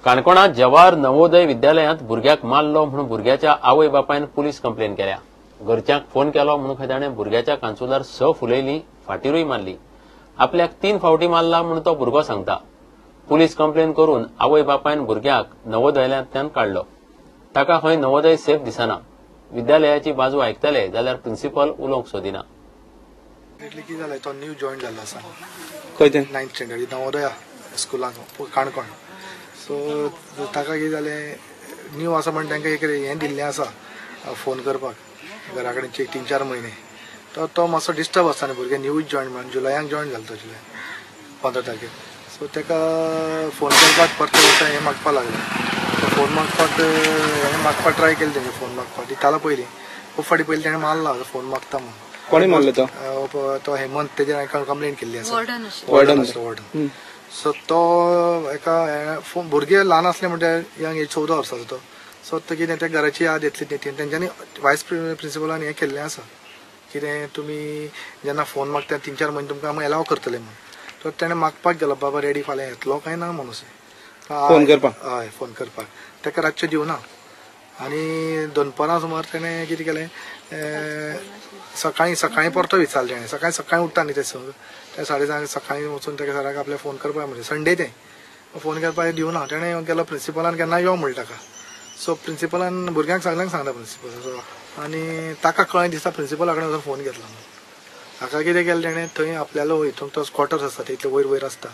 काणकोणांत जवाहर नवोदय विद्यालयांत भुरग्याक मारलो म्हणून भुरग्याच्या आवय बापायन पुलीस कंप्लेन केल्या. घरच्यांक फोन केलो म्हणून खंय ताणें भुरग्याच्या कांसुलार 6 फुलयली, फाटीरूय मारली. आपल्याक 3 फावटी मारला म्हणून तो भुरगो सांगता. पुलीस कंप्लेन करून आवय बापायन भुरग्याक नवोदयांतल्यान काडलो. ताका खंय नवोदय सेफ दिसना. विद्यालयाची बाजू आयकतले जाल्यार प्रिन्सिपल उलोवंक सोदिना. तो न्यू जॉईन जाल्लो आसा 9th standard Navodaya स्कुलाक काणकोण. सो ताका कितें जालें, न्यू आसा म्हण तांकां एक हें दिल्लें आसा फोन करपाक घरा कडेन 3-4 म्हयने. तो मातसो डिस्टर्ब आसता न्ही, भुरगें न्यूज जॉयन म्हणून जुलयाक जॉयन जालो तो, जुलय 15 तारखेर. सो ताका फोन करपाक परते परते हें मागपाक लागलें. फोन मागपाक हें मागपाक ट्राय केलें, तेणें फोन मागपाक दितालो पयलीं, खूब फावटी पयलीं तेणें मारला फोन मागता म्हणून. कोणें मारलो तो? तो हेमंत, तेजेर हांवें कंप्लेन केल्ली आसा, वॉर्डन आसलो, वॉर्डन. सो तो एका भुरगे ल्हान आसले म्हणल्यार यंग एज 14 वर्साचो तो. सो तो कितें त्या घराची याद येतली न्ही, तेंच्यांनी वायस प्रिन्सिपलान हें केल्लें आसा कितें तुमी जेन्ना फोन मागता 3-4 म्हयने तुमकां आमी एलाव करतले म्हणून. तो तेणें मागपाक गेलो, बाबा रेडी फाल्यां येतलो काय ना म्हणून फोन करपाक. हय, फोन करपाक ताका रातचें दिवना. आनी दनपारां सुमार तेणें कितें केलें, सकाळीं सकाळीं परतो विचारलें तेणें. सकाळीं सकाळीं उठ्ठा न्ही ते संग, ते 6:30 सकाळीं वचून ताका सराक आपल्या फोन करपाक म्हणजे संडे तें फोन करपाक दिवना. तेणें गेलो प्रिन्सिपलान केन्ना यो म्हणलें ताका. सो प्रिन्सिपलान भुरग्यांक सगल्यांक सांगता प्रिन्सिपल, आनी ताका कळ्ळें दिसता प्रिन्सिपला कडेन वचून फोन घेतलो म्हणून. ताका कितें केलें तेणें, थंय आपल्यालो हितून तो क्वॉर्टर्स आसता ते इतले वयर वयर आसता,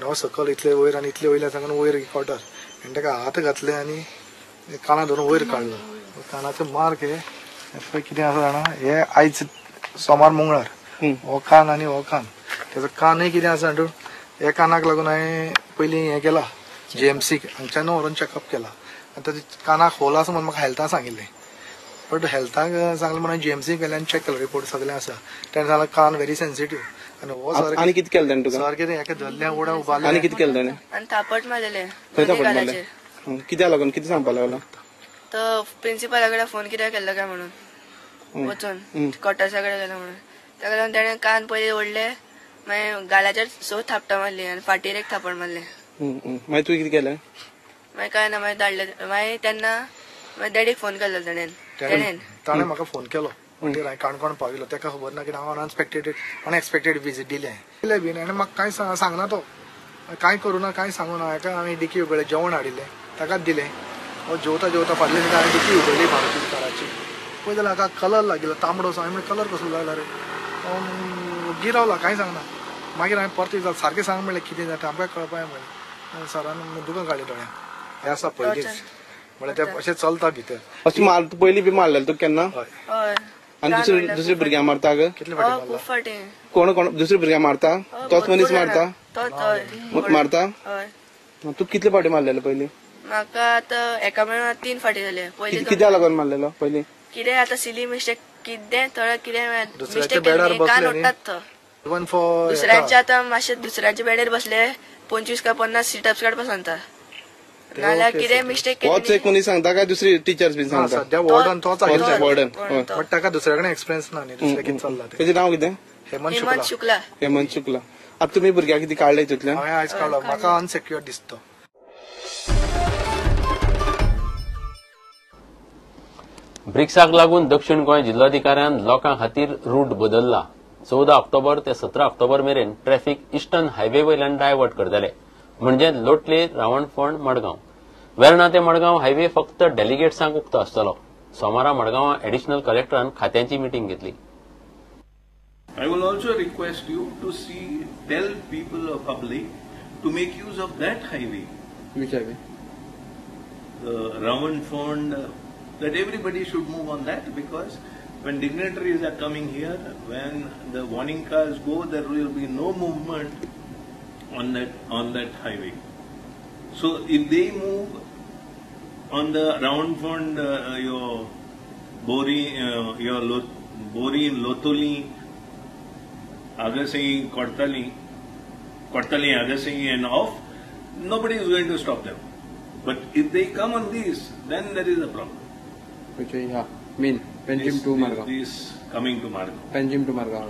णव सकल इतले वयर आनी इतले वयल्या सांगून वयर क्वॉर्टर, आनी ताका हात घातले आनी काना धरून वयर काडलो. कानाचो मार्क हे पळय कितें आसा जाणा, हे आयज सोमार मंगळार हो कान आनी हो कान, तेजो कानूय कितें आसा जाणा, ह्या कानाक लागून हांवें पयलीं हें केला, जीएमसी हांगच्यान व्हरून चॅकअप केला. आतां कानाक होल आसा म्हणून म्हाका हेल्थान सांगिल्लें, बट हेल्थाक सांगलें म्हणून जीएमसी गेलें आनी चॅक केलो, रिपोर्ट सगळें आसा. तेणें सांगलें कान व्हेरी सेन्सिटीव. आनी हो सर आनी कितें केलें तेणें तुका? सर कितें हेका धरलें उडा उबारलें. आनी कितें केलें तेणें? आनी थापट मारलें. खंय थापट मारलें? कित्याक लागून? कितें सांगपाक लागलो? तो प्रिन्सिपला कडेन फोन कित्याक केल्लो काय म्हणून वचून क्वॉर्टर्सा कडेन गेलो म्हणून. ताका लागून तेणें कान पयलीं ओडले, मागीर गालाचेर 6 थापटां मारली आनी फाटीर 1 थापट मारलें. मागीर तुवें कितें केलें? मागीर कांय ना, मागीर धाडलें. मागीर तेन्ना मागीर डॅडीक फोन केल्लो तेणें. ताणें म्हाका फोन केलो म्हणटकीर हांवें काणकोण पाविल्लो, ताका खबर ना की हांव अनएक्सपेक्टेड विजीट दिलें बीन. आनी म्हाका कांय सांगना तो, कांय करूं ना, कांय सांगू ना. हाका हांवें डिकी उगडलें, जेवण हाडिल्लें ताकाच दिलें. जेवता जेवता फाटल्या दिसा हांवें डिकी उगडली मारुती काराची, पळय जाल्यार हाका कलर लागिल्लो तांबडो. हांवें म्हणलें कलर कसलो लागला रे, गिरावला, कांय सांगना. मागीर हांवें परतें विचारलें, सारकें सांग म्हणलें कितें जाता आमकां कळपाक म्हणलें. सरान दुकां काडलीं दोळ्यांत. हें आसा पयलींच म्हणल्यार तें अशें चलता भितर. अशें मार पयलीं बी मारलेलें तुका केन्ना? हय. आनी दुसरे भुरग्यांक मारता? कितले फावटी मारला? कोण कोण दुसरे भुरग्यांक मारता? तोच मनीस मारता? मारता? तुका कितले फावटी मारलेलो पयलीं? म्हाका आतां एका म्हयन्यान 3 फावटी जाले. पयलीं कित्याक लागून मारलेलो पयलीं? कितें आतां सिली मिस्टेक, कितें थोडे कितें मिस्टेक कान ओडटात तो दुसऱ्यांच्या. आतां मातशें दुसऱ्यांच्या बेडीर बसले 25 काय 50 सिटअप्स काडपाक सांगता, नाल्यार कितें मिस्टेक. होच एक मनीस सांगता काय दुसरी टिचर्स बीन सांगता? सद्या वॉर्डन तोच आशिल्लो, वॉर्डन. बट ताका दुसऱ्या कडेन एक्सपिरियन्स ना न्ही, दुसरें कितें चल्लां तें. तेजें नांव कितें? हेमंत शुक्ला. हेमंत शुक्ला. आतां तुमी भुरग्याक कितें काडलें हितूंतल्यान? हांवें आयज काडलो, म्हाका अनसेक्युअर दिसता. ब्रिक्साक लागून दक्षिण गोंय जिल्लोधिकाऱ्यान लोकां खातीर रूट बदलला. 14 ऑक्टोबर ते 17 ऑक्टोबर मेरेन ट्रॅफिक इस्टर्न हायवे वयल्यान डायवर्ट करतले, म्हणजे लोटले, रावणफोंड, मडगांव. वेर्णा ते मडगांव हायवे फक्त डेलिगेट्सांक उक्तो आसतलो. सोमारा मडगांवां एडिशनल कलेक्टरान खात्यांची मिटींग घेतली. I will also request you to see, tell people of public to make use of that highway. Which highway? The Ravanfond, that everybody should move on that, because when dignitaries are coming here, when the warning cars go, there will be no movement on that highway. So if they move on the Ravanfond, your Bori, your Bori, Lotoli, Agassaim, Cortalim, Agassaim and off, nobody is going to stop them. But if they come on this, then there is a problem. Which is, yeah, mean Panjim to Margao. This coming to Margao. Panjim to Margao.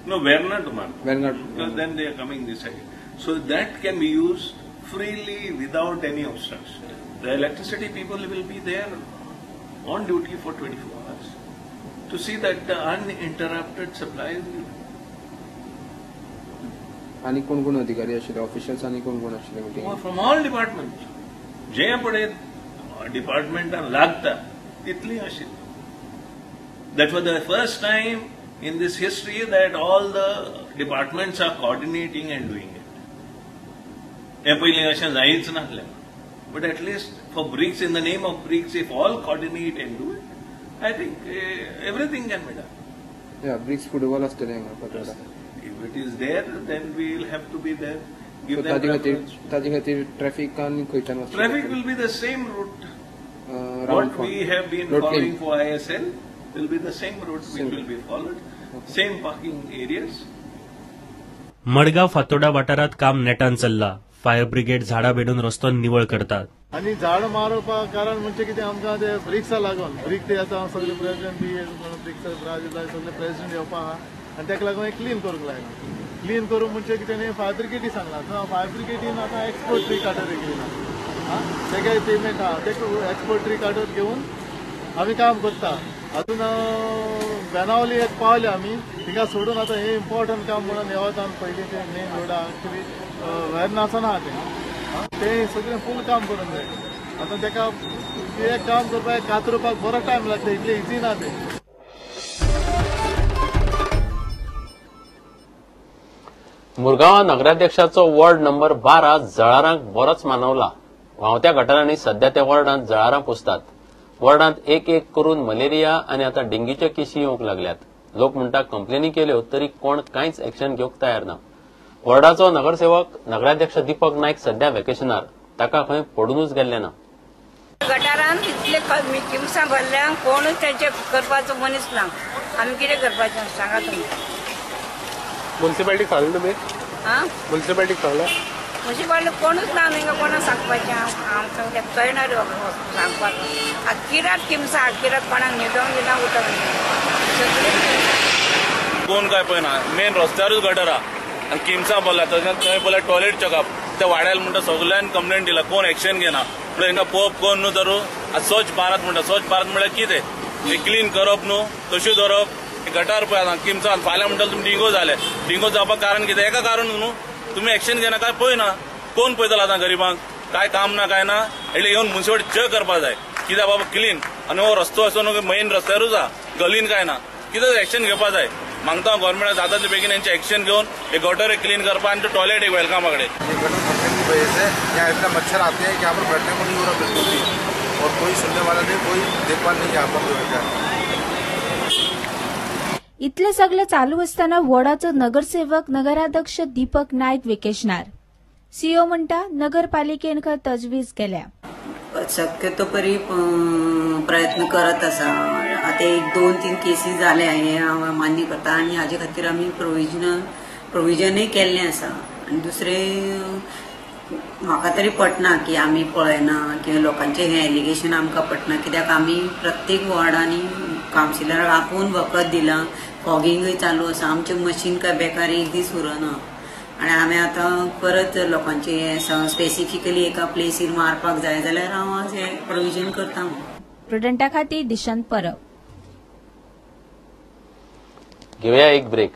No, Verna to Margao. Verna. Because then they are coming this side. So that can be used freely without any obstruction. The electricity people will be there on duty for 24 hours to see that the uninterrupted supply is given. आनी कोण कोण अधिकारी आशिल्ले, officials आनी कोण कोण आशिल्ले meeting? From all department, जे पळय डिपार्टमेंटान लागता तितली आशिल्ली. That was the first time in this history that all the departments are coordinating and doing it. हे पयलीं अशें जायच नासलें. But at least for BRICS, in the name of BRICS, if all coordinate and do it, I think everything can be done. Yeah, BRICS football आसतलें हांगा. If it is there, then we will have to be there. Give them preference. ताजे खातीर traffic आनी खंयच्यान वचचें? Traffic will be the same route. What we have been following for ISL will be the same route which will be followed. Same parking areas. Madgaon Fatorda वाठारांत काम नेटान चल्ला. Fire brigade झाडां बेडून रस्तो निवळ करतात. आनी झाड मारपाक कारण म्हणजे कितें, आमकां ते ब्रिक्सा लागून, ब्रिक ते आतां सगळे प्रेसिडेंट बी ब्रिक्स ब्राजील सगळे प्रेसिडेंट येवपा आहा आनी ताका लागून क्लीन करूंक लागला. क्लीन करूंक म्हणजे कितें न्ही, फायर ब्रिगेडी सांगला. फायर ब्रिगेडीन आतां एक्सपर्ट ट्री काटर घेयला, तेका पेमेंट आहा, ते एक्सपर्ट ट्री काटर घेवन आमी काम करता. अजून बेनावली एक पावले आमी, थिंगा सोडून आतां हें इम्पॉर्टंट काम म्हणून येवत आमी पयलीं ते मेन रोडा एक्चुली वेर नासना तें तें सगळें फूल काम करूंक जाय. आतां तेका एक काम करपाक कातरुपाक बरो टायम लागता, इतलें इजी ना तें. मुरगांव नगराध्यक्षाचो वॉर्ड नंबर 12 जळारांक बरोच मानवला. व्हांवत्या गटारांनी सध्या त्या वॉर्डांत जळारां पोसतात. वॉर्डांत एक एक करून मलेरिया आनी आतां डेंग्यूच्यो केशी येवंक लागल्यात. लोक म्हणटा कंप्लेनी केल्यो तरी कोण कांयच एक्शन घेवंक तयार ना. वॉर्डाचो नगरसेवक नगराध्यक्ष दीपक नायक सध्या वेकेशनार, ताका खंय पडूनच गेल्लें ना. गटारान इतले किमसां भरल्या, कोणूच तेंचे करपाचो मनीस ना. आमी कितें करपाचें सांगा तुमी? मुन्सिपालिटीक सांगलें तुमी? आं, मुन्सिपालिटीक सांगलें? मुन्सिपालिटी कोणूच ना, हिंगा कोणाक सांगपाचें? आमकां कळना रे सांगपाक. किरात किमसां, किरात कोणाक न्हिदोंक दिना, उठोंक दिना, सगळें कोण काय पळयना. मेन रस्त्यारूच गटर आहा आनी किमसां भरल्या. तशेंच थंय पळय टॉयलेट चेकअप त्या वाड्यार म्हणटा सगळ्यान कंप्लेंट दिला, कोण एक्शन घेना. म्हणल्यार हांकां पळोवप कोण न्हू धरू. आतां स्वच्छ भारत म्हणटा, स्वच्छ भारत म्हणल्यार कितें? हें क्लीन करप न्हू, तश्यो धरप. गटार पळय आतां किमसां फाल्यां म्हणटा तुमी डेंगू जाले. डेंगू जावपाक कारण कितें? एका कारण न्हू, तुमी एक्शन घेना काय पळयना. कोण पळयतलो आतां गरिबांक? काय काम ना काय ना. એટલે येवन मुन्सिपालिटी चेक करपाक जाय कित्याक बाबा क्लीन. आनी हो रस्तो असो न्हू मेन रस्त्यारूच आहा, गलीन काय ना. कितें एक्शन घेवपाक जाय. मागता गव्हर्मेंटाक जाता ते बेगीन हेंचे एक्शन घेवन एक गटर क्लीन करपाक आनी टॉयलेट एक वेलकामा कडेन. गटर फटने की वजह से यहाँ इतना मच्छर आते हैं कि यहाँ पर बैठने को नहीं हो रहा बिल्कुल भी, और कोई सुनने वाला नहीं, कोई देखभाल नहीं यहाँ पर जो है. इतले सगळे चालू असताना वॉर्डाचो नगरसेवक नगराध्यक्ष दीपक नायक वेकेशनार. सीओ म्हणटा नगरपालिकेन खंय तजवीज केल्या. शक्यतो परी प्रयत्न करत आसा. आतां एक 2-3 केसी जाल्या हें हांव मान्य करता आनी हाजे खातीर आमी प्रोविजनूय केल्लें आसा. आनी दुसरें म्हाका तरी पटना की आमी पळयना किंवा लोकांचें हें एलिगेशन आमकां पटना, कित्याक आमी प्रत्येक वॉर्डांनी कावन्सिलराक आपोवन वखद दिलां, फॉगिंगूय चालू आसा. आमचें मशीन काय बेकार एक दीस उरना आनी आमी आतां परत लोकांचें हें स्पेसिफिकली एका प्लेसीर मारपाक जाय जाल्यार हांव आज हें प्रोविजन करता. प्रुडंटा खातीर दिशांत परब. घेवया एक ब्रेक.